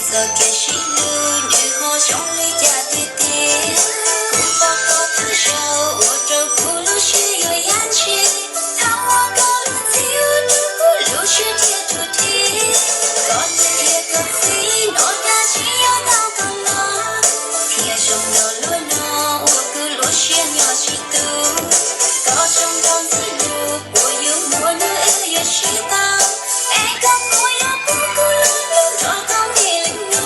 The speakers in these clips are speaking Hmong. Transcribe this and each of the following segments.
Txoj kev sib hlub nws ho zoo li cas tiag tiag? Kuv pom koj twb zaum ua rau kuv lub siab yuav yaj ntshis. Thov ua koj lub txij ua rau kuv lub siab thiaj tug dib. Koj niam thiab koj txiv noj dab tsi yuav tau koj los, thiaj zoo nrog lub no ua kuv lub siab nyob tsis tu. Koj zoo nrog ntxwg lus puas yuav muaj hnub wb yuav sib tau, es koj puas yuav pub kuv lub hlub nrog koj me li hnub.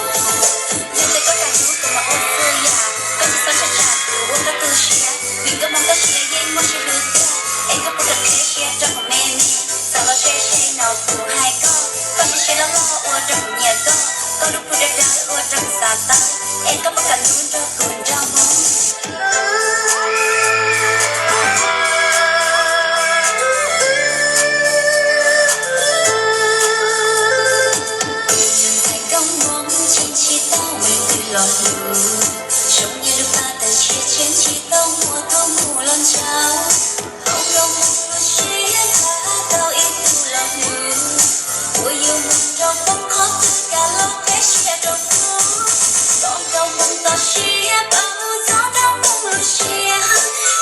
Yog tias koj kam hlub kuv mas ua txuj yam, koj tsis txhob ntshai tsam kuv ua koj tu siab, vim nkauj Hmoob txoj sia yeej muaj sib hlub tiag. Es koj puas kam qhib siab rau kuv me me, xav los seb seb no kuv hais koj, koj siab siab loj loj ua rau kuv nyiam koj, koj lub plhu dawb dawb ua rau kuv xav tau, es koj puas kam hlub nrog kuv nrog Hmoob. Ntxhais nkauj Hmoob tseem tsis tau me twg los hlub, zoo yam lub paj tawg tshiab tseem tsis tau muaj tus mus los ntsauv. Hauv nkauj Hmoob lub siab tag tau ib tug los hlub, puas yuav mus rau poob qhov twg kam los qhib siab rau kuv. Koj nkauj Hmoob txoj sia paub txog nkauj Hmoob lub siab,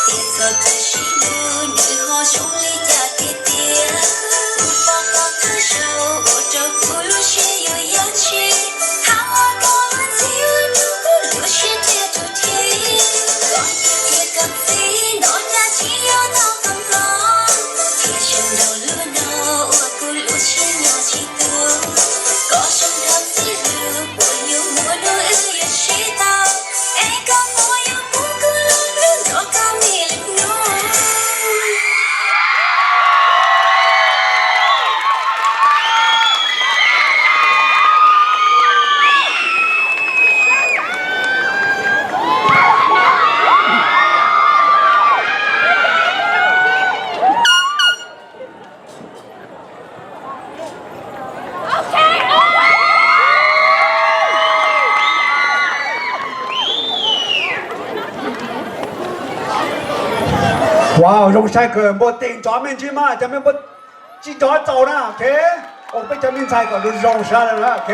tias txoj kev sib hlub nws ho zoo li cas tiag tiag. Kuv pom koj twb zaum ua rau kuv lub siab yuav yaj ntshis. Thov ua koj lub txij ua rau kuv lub siab thiaj tug dib. Koj niam thiab koj txiv noj dab tsi yuav tau koj los, thiaj zoo nrog lub no ua kuv lub siab nyob tsis tu. Koj zoo nrog ntxwg lus puas yuav muaj hnub wb yuav sib tau, es koj puas yuav pub kuv lub hlub nrog koj me li hnub. Wow, zoo saib kawg, npua tes nrov me ntsis mas, cov me npua tsis nrov txaus na, ok. Ua peb cov me ntxhais kom zoo zoo saib na, ok.